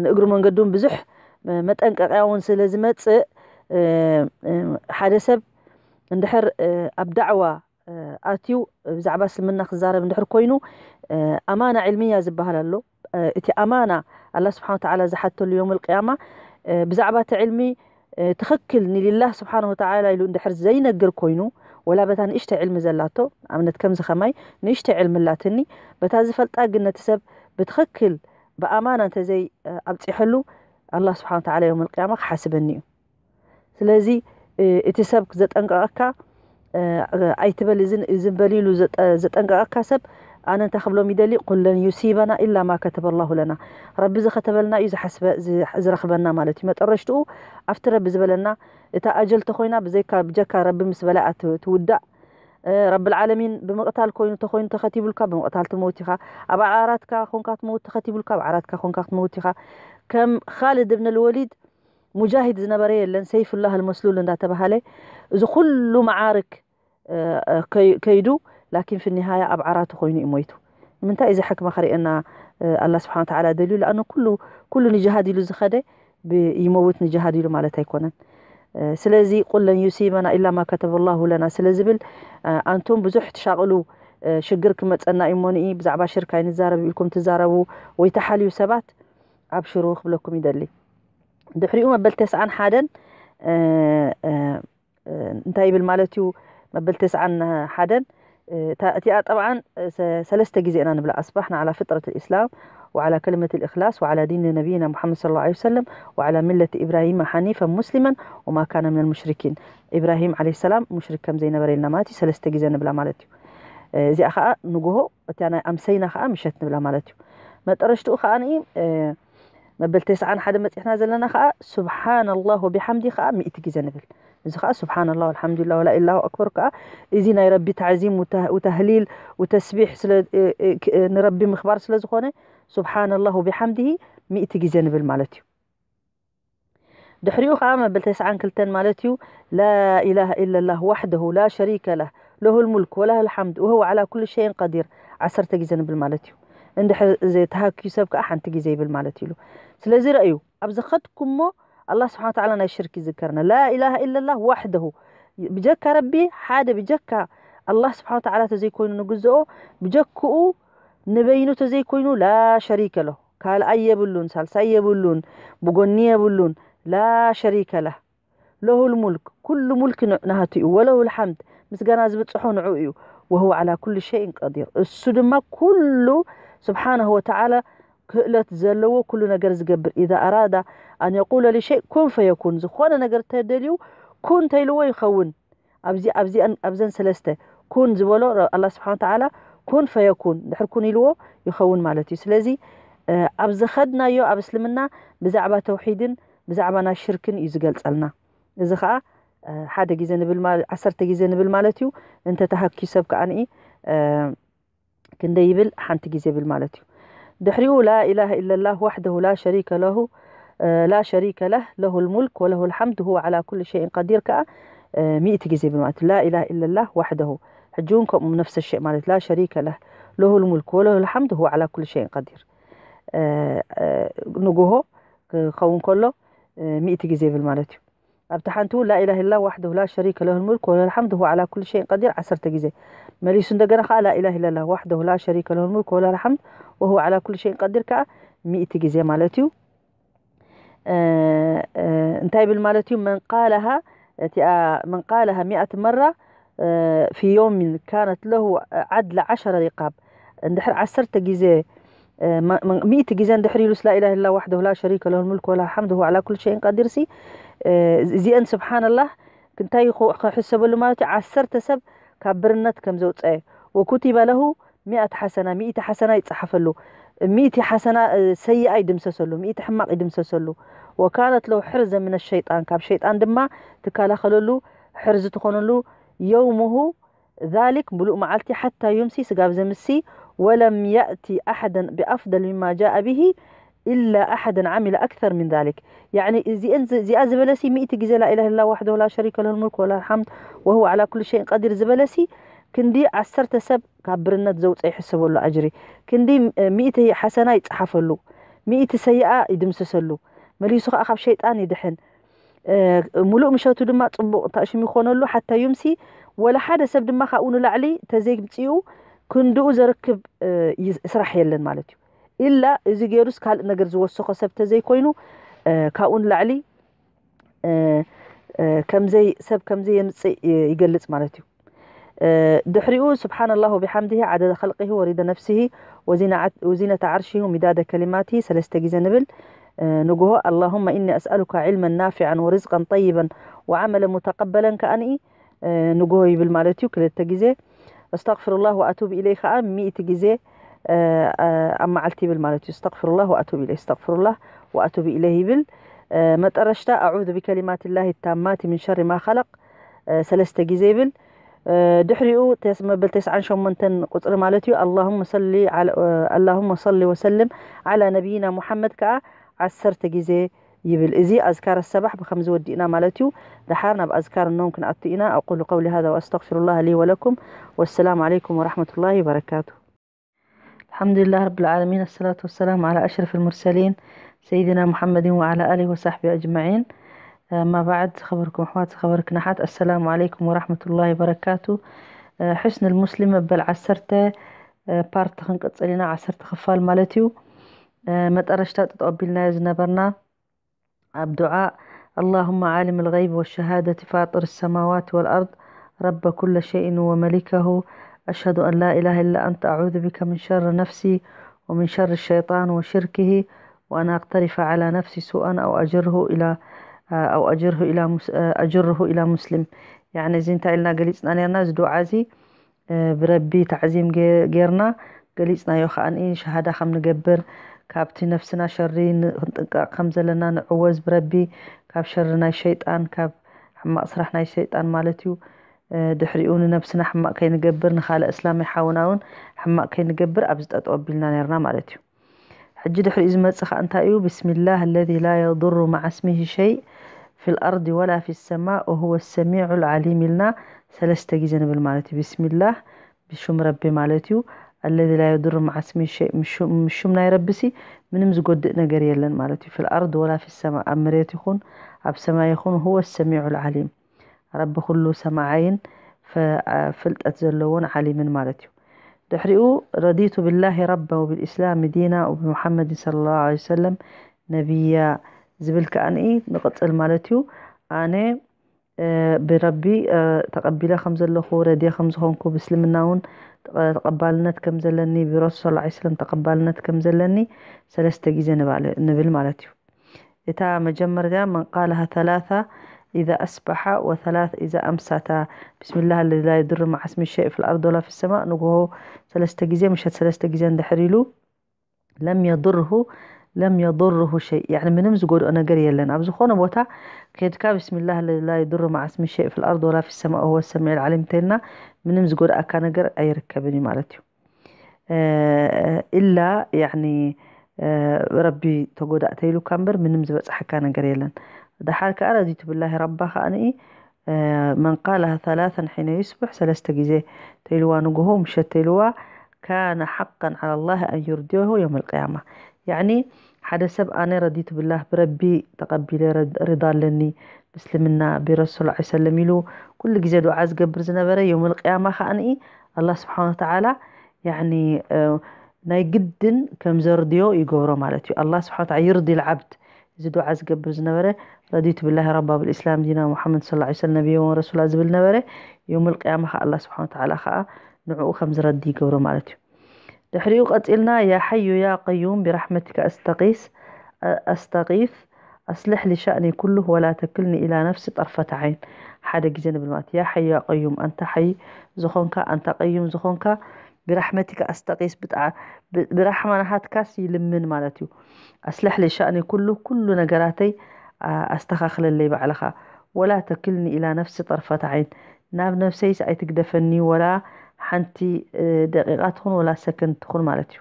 ንእግሪ መንገዱን ብዙሕ፣ እ፣ መጠንቀቕያ እውን ስለ ዝመጽእ፣ እ፣ እ፣ ሓደ ሰብ እንድሕር፣ እ፣ ኣብ ዳዕዋ፣ እ፣ ኣትዩ ብዛዕባ እስልምና ክዛረብ እንድሕር ኮይኑ፣ እ፣ ኣማና ዕልምያ ዝበሃል ኣሎ። እ፣ እቲ ኣማና ኣላህ ስብሓን ወተዓላ ዝሓተሉ የውመል ቅያማ፣ እ፣ ብዛዕባ እቲ ዕልሚ፣ እ፣ ትኽክል ንሊላህ ስብሓን ወተዓላ ኢሉ እንድሕር ዘይነግር ኮይኑ፣ ወላ በታ ንእሽተ ዕልሚ ዘላቶ፣ ኣብነት ከምዚ ኸማይ ንእሽተ ዕልሚ ኣላትኒ፣ በታ ዝፈልጣ ግን ነቲ ሰብ ብትኽክል ብኣማና እንተዘይ፣ እ፣ ኣብፂሐሉ፣ ኣላህ ስብሓን ወተዓላ የውመል ቅያማ ክሓስበኒ እዩ። ስለዚ፣ እ፣ እቲ ሰብ ዘጠንቀቐካ፣ እ፣ ኣይትበል፣ እዝን፣ እዝን በል ኢሉ ዘጠ-፣ ዘጠንቀቐካ ሰብ፣ ኣነ እንታይ ክብሎም ይደሊ? "ቁል ለን ዩሲበና ኢላ ማ ከተበ ላሁ ለና።" ረቢ ዝኸተበልና እዩ ዝሓስበ-፣ ዝ-፣ ዝረኽበና ማለት እዩ። መጠረሽትኡ ኣብቲ ረቢ ዝበለና፣ እታ ኣጀል ተኾይና ብዘይካ፣ ብጀካ ረቢ ምስ በላ እያ ት-፣ ትውዳእ። እ፣ ረብል ዓለሚን ብምቕታል ኮይኑ ተኾይኑ ተኸቲቡልካ፣ ብምቕታል ትመውት ኢኻ። ኣብ ዓራትካ ኮንካ ትመውት ተኸቲቡልካ፣ ኣብ ዓራትካ ኮንካ ክትመውት ኢኻ። ከም ኻልድ እብን ልወሊድ ሙጃሂድ ዝነበረ የለን፣ ሰይፉላህ ኣልመስሉል እንዳተባሃለ፣ እዚ ኩሉ መዓርክ፣ እ፣ እ፣ ከይ-፣ ከይዱ፣ ላኪን ፊ ኒሃያ ኣብ ዓራቱ ኮይኑ እዩ ሞይቱ። ንምንታይ? እዚ ሕክማ ከርእየና፣ እ፣ ኣላህ ስብሓን ወተዓላ ደልዩ። ለኣኑ ኩሉ፣ ኩሉ ንጅሃድ ኢሉ ዝኸደ ብ-፣ ይመውት ንጅሃድ ኢሉ ማለት ኣይኮነን። እ፣ ስለዚ ቁል ለን ዩሲበና ኢላ ማ ከተበ ላሁ ለና ስለ ዝብል፣ እ፣ ኣንቱም ብዙሕ ትሻቕሉ፣ እ፣ ሽግር ክመጸና እዩ እሞ ንኢ ብዛዕባ ሽርክ ኣይንዛረብ ኢልኩም ትዛረቡ ወይ ተሓልዩ ሰባት፣ ኣብሽሩ ክብለኩም ይደሊ። ድሕሪኡ መበል ተስዓን ሓደን፣ እ፣ እ፣ እ፣ እንታይ ይብል ማለት እዩ? መበል ተስዓን ሓደን፣ እ፣ እታ-፣ እቲኣ ጠብዓን፣ እ፣ ሰ-፣ ሰለስተ ግዜ ኢና ንብላ። ኣስባሕና ዓላ ፍጥረት ልእስላም ወዓላ ከልመት ልእክላስ ወዓላ ዲን ነቢይና ሙሓመድ ሰለላሁ ዐለይሂ ወሰለም ወዓላ ሚለት ኢብራሂም ሓኒፈን ሙስሊመን ወማ ካነ ሚነል ሙሽሪኪን። ኢብራሂም ዓለይሂ ሰላም ሙሽሪክ ከም ዘይነበረ ኢልና ማለት እዩ፣ ሰለስተ ግዜ ንብላ ማለት እዩ። እ፣ እዚኣ ኸዓ ንግሆ፣ እቲኣ ናይ ኣምሰይና ኸዓ ምሸት ንብላ ማለት እዩ። መጠረሽትኡ ኸዓ ንኢ፣ እ፣ መበል ተስዓን ሓደ መፂሕና ዘለና ኸዓ ሱብሓነላህ ወቢሓምዲ ኸዓ ሚእቲ ግዜ ንብል። እዚ ኸዓ ሱብሓነላህ ወልሓምዱሊላህ ወላ ኢላሁ ኣክበር ከኣ እዚ ናይ ረቢ ታዕዚም ውተ-፣ ውተህሊል ውተስቢሕ ስለ፣ እ፣ እ፣ ክ-፣ እ፣ ንረቢ ምኽባር ስለ ዝኾነ ሱብሓነላህ ወቢሓምዲሂ ሚእቲ ግዜ ንብል ማለት እዩ። ድሕሪኡ ኸዓ መበል ተስዓን ክልተን ማለት እዩ ላ ኢላሃ ኢለላህ ዋሕደሁ ላ ሸሪከ ለህ ለሁል ሙልክ ወለሁል ሓምድ ወሁወ ዓላ ኩሉ ሸይን ቀዲር ዓሰርተ ግዜ ንብል ማለት እዩ። እንድሕር እዚ ተሃክዩ ሰብ ከኣ ሓንቲ ግዜ ይብል ማለት እዩ ኢሉ። ስለዚ ረእዩ፣ ኣብ ዝኸድኩሞ ኣላህ ስብሓን ወተዓላ ናይ ሽርክ ይዝከርና። ላ ኢላሃ ኢለላህ ዋሕደሁ፣ ብጀካ ረቢ ሓደ፣ ብጀካ ኣላህ ስብሓን ወተዓላ ተዘይኮይኑ ንግዝኦ፣ ብጀክኡ ንበይኑ ተዘይኮይኑ ላ ሸሪከ ለሁ፣ ካልኣይ የብሉን፣ ሳልሳይ የብሉን፣ ብጎኒ የብሉን። ላ ሸሪከ ለህ ለሁል ሙልክ፣ ኩሉ ሙልክ ን-፣ ናቱ እዩ። ወለሁል ሓምድ፣ ምስጋና ዝብጽሖ ንዑ እዩ። ወሁወ ዓላ ኩሉ ሸይን ቀዲር፣ እሱ ድማ ኩሉ ስብሓነሁ ወተዓላ ክእለት ዘለዎ ኩሉ ነገር ዝገብር። ኢዛ ኣራዳ ኣን የቁለ ሊሸይ ኩን ፈየኩን፣ ዝኾነ ነገር ተደልዩ ኩን ተይልዎ ይኸውን። ኣብዚ፣ ኣብዚኣን፣ ኣብዘን ሰለስተ ኩን ዝበሎ ረ-፣ ኣላህ ስብሓን ወተዓላ ኩን ፈየኩን፣ ድሕር ኩን ኢልዎ ይኸውን ማለት እዩ። ስለዚ፣ እ፣ ኣብ ዝኸድናዮ ኣብ እስልምና ብዛዕባ ተውሒድን ብዛዕባ ናይ ሽርክን እዩ ዝገልጸልና። እዚ ኸዓ፣ እ፣ ሓደ ግዜ ንብል ማለ-፣ ዓሰርተ ግዜ ንብል ማለት እዩ። እንተ ተሃኪ ሰብ ከኣ ንኢ፣ እ፣ ክንደይ ይብል? ሓንቲ ግዜ ይብል ማለት እዩ። ድሕሪኡ ላ ኢላሃ ኢለላህ ዋሕደሁ ላ ሸሪከ ለሁ፣ እ፣ ላ ሸሪከ ለህ ለሁል ሙልክ ወለሁል ሓምድ ሁወ ዓላ ኩሉ ሸይን ቀዲር ከኣ፣ እ፣ ሚእቲ ግዜ ይብል ማለት እዩ። ላ ኢላሃ ኢለላህ ዋሕደሁ። ሕጂ እውን ከምኡ ነፍሰ ሸይ ማለት ላ ሸሪከ ለህ ለሁል ሙልክ ወለሁል ሓምድ ሁወ ዓላ ኩሉ ሸይን ቀዲር። እ፣ እ፣ ንግሆ ክኸውን ከሎ፣ እ፣ ሚእቲ ግዜ ይብል ማለት እዩ። ኣብቲ ሓንቲ እውን ላ ኢላሃ ኢለላህ ዋሕደሁ ላ ሸሪከ ለሁል ሙልክ ወለሁል ሓምድ ሁወ ዓላ ኩሉ ሸይን ቀዲር ዓሰርተ ግዜ። መሊሱ እንደገና ከኣ ላ ኢላሃ ኢለላህ ዋሕደሁ ላ ሸሪከ ለሁል ሙልክ ወለሁል ሓምድ ወሁወ ዓላ ኩሉ ሸይን ቀዲር ከኣ ሚእቲ ግዜ ማለት እዩ። እ፣ እ፣ እንታይ ይብል ማለት እዩ? መን ቃለሃ፣ እቲኣ መን ቃለሃ ሚኣት መራ፣ እ፣ ፊ ዮሚን ካነት ለሁ ዓድለ ዓሸረ ሪቃብ። እንድሕር ዓሰርተ ግዜ፣ እ፣ መ-፣ መ-፣ ሚእቲ ግዜ እንድሕር ኢሉስ ላ ኢላሃ ኢለላህ ዋሕደሁ ላ ሸሪከ ለሁል ሙልክ ወለሁል ሓምድ ወሁወ ዓላ ኩሉ ሸይን ቀዲር ሲ፣ እ፣ እዚአን ስብሓንላህ እንታይ ይኹ-፣ ክሕሰበሉ ማለት እዩ? ዓሰርተ ሰብ ካብ ብርነት ከም ዘውፀአ ወኩቲበ ለሁ ሚእት ሓሰና ሚእቲ ሓሰና ይፀሓፈሉ ሚእቲ ሓሰና ሰይኣ ይድምሰሰሉ ሚእቲ ሕማቕ ይድምሰሰሉ ወካነት ለው ሕርዘ ምን ሸይጣን ካብ ሸይጣን ድማ ትከላኸለሉ ሕርዚ ትኾነሉ የውሙሁ ذلك ሙሉእ መዓልቲ ሓታ ዩምሲ ስጋብ ዘምሲ ወለም ያእቲ ኣሓደን ብኣፍደል ሚማ ጃአ ብሂ ኢላ ኣሓደን ዓሚለ ኣክተር ምን ዛሊክ ያኒ እዚኣ ዝበለሲ ሚእቲ ግዜ ላኢላህ ኢላ ዋሕደሁ ላ ሸሪከ ለሁ ልሙልክ ወላ ልሓምድ ወሁወ ዓላ ኩሉ ሸይን ቀዲር ዝበለሲ ክንዲ ዓሰርተ ሰብ ካብ ብርነት ዘውፀ ይሕሰበሉ ኣጅሪ ክንዲ ሚእቲ ሓሰና ይፀሓፈሉ ሚእቲ ሰይኣ ይድምስሰሉ መሊሱ ከዓ ካብ ሸይጣን ይድሕን ሙሉእ ምሸቱ ድማ ፅቡቕ ታእሽም ይኾነሉ ሓታ ዩምሲ ወላ ሓደ ሰብ ድማ ካብኡ ንላዕሊ ተዘይምፅኡ ክንድኡ ዘርክብ ስራሕ የለን ማለት እዩ ኢላ እዚ ገይሩስ ካልእ ነገር ዝወሰኾ ሰብ ተዘይኮይኑ ካብኡ ንላዕሊ ከምዘይ ሰብ ከምዘይ የምፅእ ይገልፅ ማለት እዩ ድሕሪኡ سبحان الله وبحمده عدد خلقه ورضا نفسه وزنة عرشه ومداد كلماته ሰለስተ ግዜ ንብል ንግሆ اللهم إني أسألك علما نافعا ورزقا طيبا وعملا متقبلا ከኣኒ ንግሆ ይብል ማለት እዩ ክልተ ግዜ أستغفر الله وأتوب إليه ከዓ ሚእቲ ግዜ ኣብ መዓልቲ ይብል ማለት እዩ استغفر الله وأتوب إليه استغفر الله وأتوب إليه ይብል መጠረሽታ أعوذ بكلمات الله التامات من شر ما خلق ሰለስተ ግዜ ይብል ድሕሪኡ መበል ተስዓን ሸሞንተን ቁፅሪ ማለት እዩ اللهم صل على اللهم صل وسلم على نبينا محمد ከዓ ዓሰርተ ግዜ ይብል እዚ ኣዝካር ሰባሕ ብከምዚ ወዲእና ማለት እዩ ድሓር ናብ ኣዝካር ኖም ክንኣቱ ኢና أقول قولي هذا وأستغفر الله لي ولكم والسلام عليكم ورحمة الله وبركاته الحمد لله رب العالمين الصلاة والسلام على أشرف المرسلين سيدنا محمد وعلى آله وصحبه أجمعين أما بعد خبركم أحوات خبرك نحات السلام عليكم ورحمة الله وبركاته حسن المسلم በል ዓሰርተ ፓርት ክንቅፅል ኢና ዓሰርተ ክፋል ማለት እዩ መጠረሽታ ተጠቢልናዮ ዝነበርና ኣብ ዱዓ اللهم عالم الغيب والشهادة فاطر السماوات والأرض رب كل شيء ومليكه أشهد أن لا إله إلا أنت أعوذ بك من شر نفسي ومن شر الشيطان وشركه وأن أقترف على نفسي سوءا أو أجره إلى أو أجره إلى أجره إلى مسلم يعني زين تايلنا قليتنا نيرنا زدو عزي ብረቢ ታዕዚም ጌርና ገሊፅናዮ ከዓኒ ሸሃዳ ከም ንገብር ካብቲ ነፍስና ሸሪ ክንጥንቀቕ ከም ዘለና ንዕወዝ ብረቢ ካብ ሸሪ ናይ ሸይጣን ካብ ሕማቕ ስራሕ ናይ ሸይጣን ማለት እዩ ድሕሪኡ ንነብስና ሕማቕ ከይንገብር ንካልእ እስላማይ ሓውና እውን ሕማቕ ከይንገብር ኣብዚ ጠጠው ኣቢልና ነርና ማለት እዩ ሕጂ ድሕሪኡ ዝመፅእ ከዓ እንታይ እዩ ብስሚላህ ለዚ ላ የضሩ መዓ ስሚሂ ሸይ في الأرض ولا في السماء وهو السميع العليم ኢልና ሰለስተ ግዜ ንብል ማለት እዩ ብስሚላህ ብሹም ረቢ ማለት እዩ الذي لا يضر مع اسمه شيء ምሹም ናይ ረቢ ሲ ምንም ዝጎድእ ነገር የለን ማለት እዩ في الأرض ولا في السماء ኣብ መሬት ይኹን ኣብ ሰማይ ይኹን هو السميع العليم ረቢ ኩሉ ሰማዓይን ፍልጠት ዘለዎን ዓሊምን ማለት እዩ ድሕሪኡ رضيت بالله ربا وبالإسلام دينا وبمحمد صلى الله عليه وسلم نبيا ዝብል ከኣ ንኢ ንቕፅል ማለት እዩ ኣነ ብረቢ ተቐቢለ ከም ዘለኹ ረድየ ከም ዝኾንኩ ብእስልምና እውን ተቐባልነት ከም ዘለኒ ብረሱል ስ ሰለም ተቐባልነት ከም ዘለኒ ሰለስተ ግዜ ንብል ማለት እዩ እታ መጀመርያ من قالها ثلاثة إذا أصبح وثلاث إذا أمسى بسم الله الذي لا يضر مع اسمه شيء في الأرض ولا في السماء ንግሆ ሰለስተ ግዜ ምሸት ሰለስተ ግዜ እንድሕር ኢሉ ለም የضره ለም የضره شيء يعني ምንም ዝጎድኦ ነገር የለን ኣብ ዝኾነ ቦታ ከድካ بسم الله الذي لا يضر مع اسمه شيء في الأرض ولا في السماء وهو السميع العليم እንተልና ምንም ዝጎድኣካ ነገር ኣይርከብን እዩ ማለት እዩ ኢላ ያኒ ረቢ ተጎዳእ ተይሉካ እምበር ምንም ዝበፅሓካ ነገር የለን ድሓር ከዓ ረዲቱ ብላሂ ረባ ከዓ ንኢ من قالها ثلاثا حين يصبح ሰለስተ ግዜ ተይልዋ ንግሆ ምሸት ተይልዋ كان حقا على الله أن يرضيه يوم القيامة يعني ሓደ ሰብ ኣነ ረዲቱ ብላህ ብረቢ ተቐቢለ ርዳ ኣለኒ ምስልምና ብረሱል ላ ሰለም ኢሉ ኩሉ ግዜ ዱዓ ዝገብር ዝነበረ ዮም ልቅያማ ከዓ ንኢ ኣላ ስብሓን ወተዓላ ያኒ ናይ ግድን ከም ዘርድዮ ይገብሮ ማለት እዩ ኣላ ስብሓን ወተዓላ ይርዲ ልዓብድ እዚ ዱዓ ዝገብር ዝነበረ ረዲቱ ብላሂ ረባ ብልእስላም ዲና ሙሓመድ ስ ሰለም ነቢዮ ወረሱላ ዝብል ነበረ ዮም ልቅያማ ከዓ ኣላ ስብሓን ወተዓላ ከዓ ንዕኡ ከም ዝረዲ ይገብሮ ማለት እዩ ድሕሪኡ ቀፂልና ያ ሓዩ ያ ቀዩም ብራሕመትካ ኣስተቂስ ኣስተቂስ أصلح لي شأني كله ولا تكلني إلى نفسي طرفة عين። ሓደ ግዜ ንብል ማለት ያ ሓዩ ያ ቀዩም፣ ኣንታ ሓይ ዝኾንካ፣ ኣንታ ቀዩም ዝኾንካ፣ ብራሕመቲካ ኣስተቂስ፣ ብጣ- ብ- ብራሕማ ናሃትካስ ይልምን ማለት እዩ። ኣስልሕ ሊ ሻእኒ ኩሉ፣ ኩሉ ነገራተይ ኣስተኻኽለለይ ባዕልኻ። ወላ ተክልኒ ኢላ ነፍሲ ጠርፈት ዓይን፣ ናብ ነፍሰይስ ኣይትግደፈኒ ወላ ሓንቲ ደቂቓ ትኹን ወላ ሰከንድ ትኹን ማለት እዩ።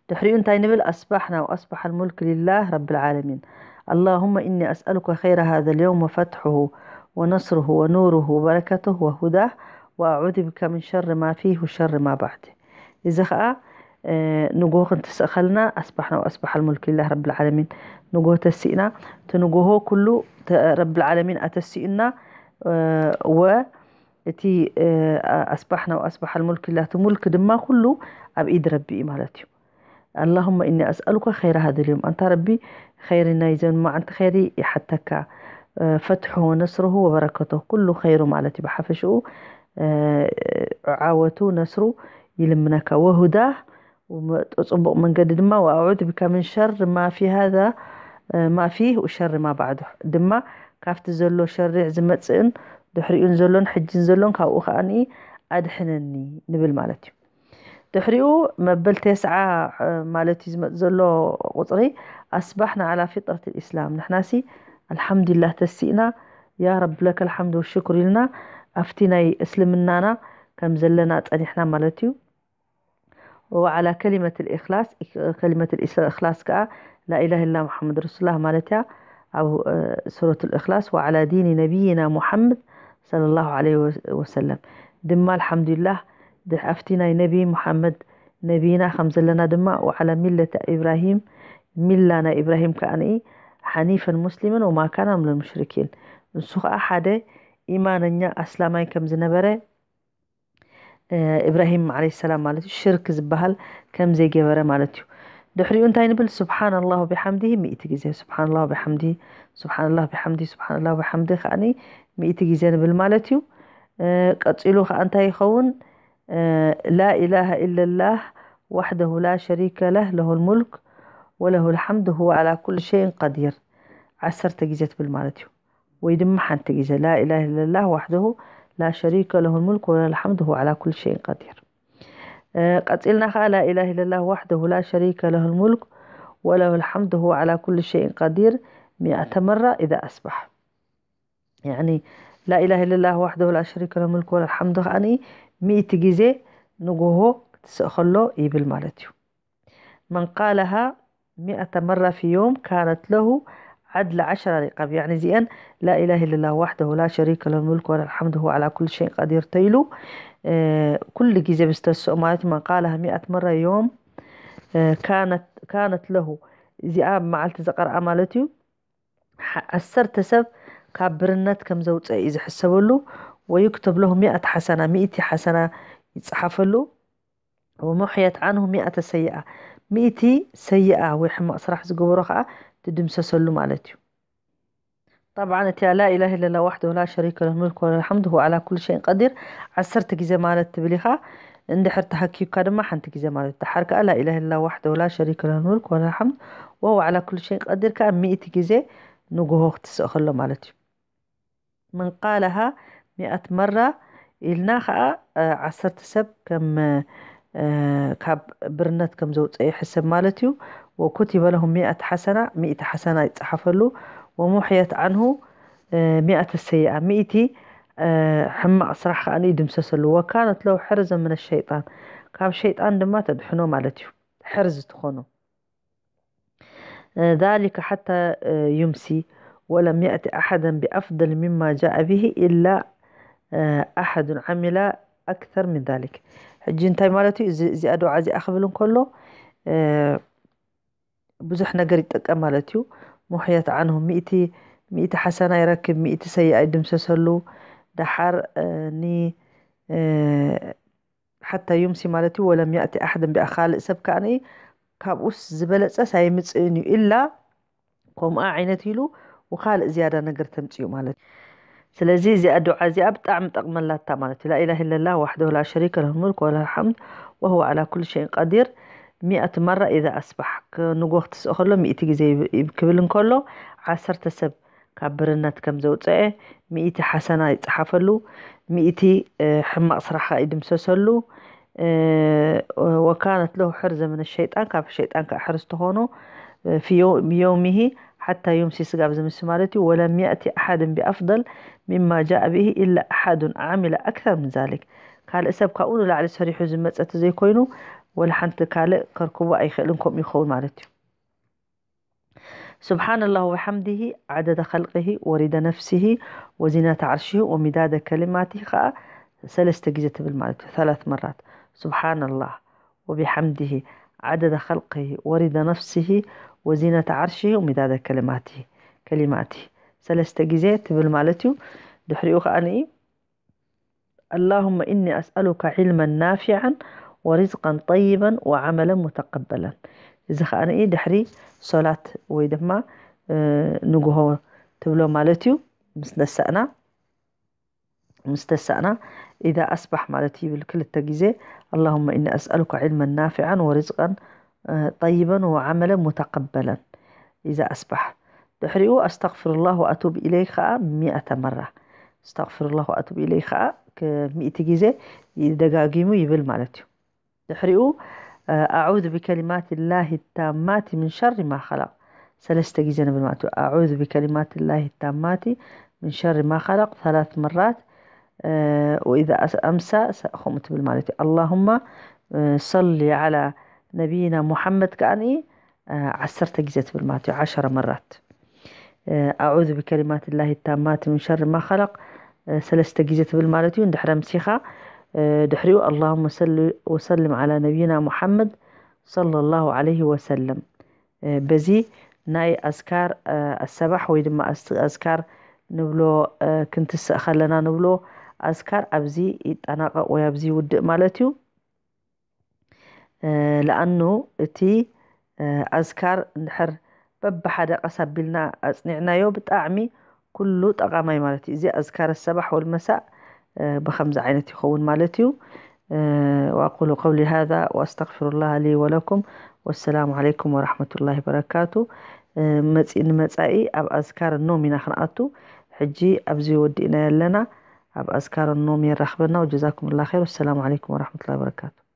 ድሕሪኡ እንታይ ንብል? ኣስባሕና ወኣስባሕ ልሙልክ ሊላህ ረብል ዓለሚን። اللهم إني أسألك خير هذا اليوم وفتحه ونصره ونوره وبركته وهداه وأعوذ بك من شر ما فيه وشر ما بعده. እዚ ኸዓ ንጎሆ ክንትስእ ከልና ኣስባሕና ወኣስባሕ ልሙልክ ሊላህ ረብል ዓለሚን። ንጎሆ ተሲእና እቲ ንጎሆ ኩሉ ረብል ዓለሚን ኣተሲኡና ወ እቲ ኣስባሕና ወኣስባሕ ልሙልክ ሊላህ እቲ ሙልክ ድማ ኩሉ ኣብ ኢድ ረቢ እዩ ማለት እዩ። اللهم إني أسألك خير هذا اليوم። ኣንታ ረቢ ኸይሪ ናይ ዘን መዓልቲ ኸይሪ ይሓተካ። ፈትሑ ወነስርሁ ወበረከቶ ኩሉ ኸይሩ ማለት እዩ። ብሓፈሽኡ ዓወቱ ነስሩ ይልምነካ። ወሁዳ ጽቡቕ መንገዲ ድማ وأعوذ بك من شر ما في هذا ما فيه وشر ما بعده ድማ ካብቲ ዘሎ ሸሪዕ ዝመጽእን ድሕሪኡን ዘሎን ሕጅን ዘሎን ካብኡ ከዓኒ ኣድሕነኒ ንብል ማለት እዩ። ድሕሪኡ መበል ተስዓ ማለት እዩ ዝመጽእ ዘሎ ቁጽሪ ኣስባሕና ዓላ ፊጥረት ልእስላም ንሕናሲ ኣልሓምዱሊላህ ተሲእና ያ ረቢ ለከ ልሓምድ ወሽኩር ኢልና ኣብቲ ናይ እስልምናና ከም ዘለና ጸኒሕና ማለት እዩ። وعلى كلمة الإخلاص كلمة الإخلاص كا لا إله إلا محمد رسول الله ማለት እያ ኣብ ሱረት الإخلاص وعلى دين نبينا محمد صلى الله عليه وسلم ድማ ኣልሓምዱሊላህ ኣብቲ ናይ ነቢ ሙሓመድ ነቢና ከም ዘለና ድማ وعلى ملة إبراهيم ሚላ ናይ ኢብራሂም ከዓኒ ሓኒፈን ሙስሊምን وما كان من المشركين ንሱ ከዓ ሓደ ኢማነኛ ኣስላማይ ከም ዝነበረ ኢብራሂም ዓለይሂ ሰላም ማለት እዩ ሽርክ ዝበሃል ከም ዘይገበረ ማለት እዩ። ድሕሪኡ እንታይ ንብል? سبحان الله وبحمده ሚእቲ ግዜ سبحان الله وبحمده سبحان الله وبحمده سبحان الله وبحمده ከዓኒ ሚእቲ ግዜ ንብል ማለት እዩ። ቀጺሉ ከዓ እንታይ ይኸውን? لا إله إلا الله وحده لا شريك له له الملك وله الحمد وهو على كل شيء قدير ዓሰርተ ግዜ ትብል ማለት እዩ። ወይ ድማ ሓንቲ ግዜ لا إله إلا الله وحده لا شريك له الملك وله الحمد وهو على كل شيء قدير። ቀጺልና ኸዓ لا إله إلا الله وحده لا شريك له الملك وله الحمد وهو على كل شيء قدير مئة مرة إذا أصبح. يعني لا إله إلا الله وحده لا شريك له الملك وله الحمد ከዓኒ ሚእቲ ግዜ ንጎሆ ክትስእ ከሎ ይብል ማለት እዩ። من قالها مئة مرة في يوم كانت له عدل عشر رقاب يعني እዚአን لا إله إلا الله وحده لا شريك له الملك وله الحمد وهو على كل شيء قدير ተይሉ ኩሉ ግዜ ብዝተስኦ ማለት من قالها مئة مرة يوم كانت كانت له እዚኣ መዓልቲ ዝቐርኣ ማለት እዩ ዓሰርተ ሰብ ካብ ብርነት ከም ዘውፅአ እዩ ዝሕሰበሉ ويكتب له مئة حسنة ሚእቲ ሓሰና ይፀሓፈሉ ومحيت عنه مئة سيئة ሚእቲ ሰይኣ ወይ ሕማቕ ስራሕ ዝገበሮ ከዓ ትድምሰሰሉ ማለት እዩ። طبعا እቲኣ لا إله إلا الله وحده لا شريك له الملك وله الحمد وهو على كل شيء قدير ዓሰርተ ግዜ ማለት ትብል ኢኻ። እንድሕር ተሃኪብካ ድማ ሓንቲ ግዜ ማለት እዩ። ደሓር ከዓ لا إله إلا الله وحده لا شريك له الملك وله الحمد وهو على كل شيء قدير ከዓ ሚእቲ ግዜ ንጎሆ ክትስእ ከሎ ማለት እዩ። من قالها مئة مرة ኢልና ኸዓ ዓሰርተ ሰብ ከም ካብ ብርነት ከም ዘውፅአ ይሕሰብ ማለት እዩ። وكتب له مئة حسنة ሚእቲ ሓሰና ይፀሓፈሉ ومحيت عنه مئة سيئة ሚእቲ ሕማቕ ስራሕ ከዓ ይድምሰሰሉ وكانت له حرزا من الشيطان ካብ ሸይጣን ድማ ተድሕኖ ማለት እዩ። ሕርዝ ትኾኖ ذلك حتى يمسي ولم يأت أحدا بأفضل مما جاء به إلا أحد عمل أكثر من ذلك ሕጂ እንታይ ማለት እዩ? እዚኣ ዱዓ እዚኣ ክብል እንከሎ ብዙሕ ነገር ይጠቀም ማለት እዩ። ሙሕየት ዓንሁ ሚእቲ ሓሰና ይረክብ፣ ሚእቲ ሰይኣ ይድምሰሰሉ። ደሓር ኒ ሓታ ዩምሲ ማለት እዩ ወለም ያእቲ ኣሕድን ቢኣ ካልእ ሰብ ከኣ ካብኡስ ዝበለጸስ ኣይምጽእን እዩ ኢላ ከምኣ ዓይነት ኢሉ ወካልእ ዝያዳ ነገር ተምጽኡ ማለት እዩ። ስለዚ እዚኣ ዱዓ እዚኣ ብጣዕሚ ጠቕመላታ ማለት እዩ። ላኢላህ ኢለላህ ዋሕደሁ ላ ሸሪከ ለሁ ልሙልክ ወለሁ ልሓምድ ወሁወ ዓላ ኩል ሸይን ቀዲር። مئة مرة إذا أصبح ንጎ ክትስእ ከሎ ሚእቲ ግዜ ይብ- ይብ- ክብል እንከሎ ዓሰርተ ሰብ ካብ ብርነት ከም ዘውፅአ፣ ሚእቲ ሓሰና ይፅሓፈሉ፣ ሚእቲ ሕማቕ ስራሕ ከዓ ይድምሰሰሉ። ወካነት ለሁ ሕርዘ ምን ሸይጣን ካብ ሸይጣን ከዓ ሕርዝ ትኾኖ في يومه حتى يمسي ስጋብ ዝምሲ ማለት እዩ። ولم يأت أحد بأفضل مما جاء به إلا أحد عمل أكثر من ذلك ካልእ ሰብ ካብኡ ንላዕሊ ሰሪሑ ዝመፀ ተዘይኮይኑ ወላ ሓንቲ ካልእ ከርክቦ ኣይኽእልን። ከምኡ ይኸውን ማለት እዩ። سبحان الله وبحمده عدد خلقه ورضا نفسه وزنة عرشه ومداد كلماته ከዓ ሰለስተ ግዜ ትብል ማለት እዩ። ثلاث مرات سبحان الله وبحمده عدد خلقه ورضا نفسه وزنة عرشه ومداد كلماته كلماته ሰለስተ ግዜ ትብል ማለት እዩ። ድሕሪኡ ከዓ اللهم إني أسألك علما نافعا ورزقا طيبا وعملا متقبلا እዚ ከዓ ድሕሪ ሶላት ወይ ድማ ንግሆ ትብሎ ማለት እዩ። ምስ ነሳእና ምስ ተሳእና إذا أصبح ማለት ይብል ክልተ ግዜ اللهم إني أسألك علما نافعا ورزقا طيبا وعملا متقبلا إذا أصبح ድሕሪኡ أستغفر الله وأتوب إليه ከዓ ሚእተ መራ أستغفر الله وأتوب إليه ከዓ ሚእቲ ግዜ ደጋጊሙ ይብል ማለት እዩ። ድሕሪኡ أعوذ بكلمات الله التامات من شر ما خلق ሰለስተ ግዜ ንብል ማለት እዩ። أعوذ بكلمات الله التامات من شر ما خلق ثلاث مرات وإذا أمسى ከምኡ ትብል ማለት እዩ። اللهم صل على نبينا محمد ከዓ ዓሰርተ ግዜ ትብል ማለት እዩ። عشر مرات أعوذ بكلمات الله التامات من شر ما خلق ሰለስተ ግዜ ትብል ማለት እዩ። እንድሕር ኣምሲኻ ድሕሪኡ اللهم صل وسلم على نبينا محمد صلى الله عليه وسلم በዚ ናይ ኣዝካር ኣሰባሕ ወይ ድማ ኣዝካር ንብሎ ክንትስእ ከለና ንብሎ ኣዝካር ኣብዚ ይጠናቀቅ ወይ ኣብዚ ይውድእ ማለት እዩ። ለኣኑ እቲ ኣዝካር እንድሕር በብሓደ ቀስ ኣቢልና ኣፅኒዕናዮ ብጣዕሚ ኩሉ ጠቓማይ ማለት እዩ። እዚ ኣዝካር ሰባሕ ወልመሳእ ብከምዚ ዓይነት ይኸውን ማለት እዩ። وأقول قولي هذا وأستغفر الله لي ولكم والسلام عليكم ورحمة الله وبركاته። መፂ ንመፃኢ ኣብ ኣዝካር ኖም ኢና ክንኣቱ። ሕጂ ኣብዚ ወዲእና ኣለና። ኣብ ኣዝካር ኖም የራኽበና። وجزاكم الله خير والسلام عليكم ورحمة الله وبركاته።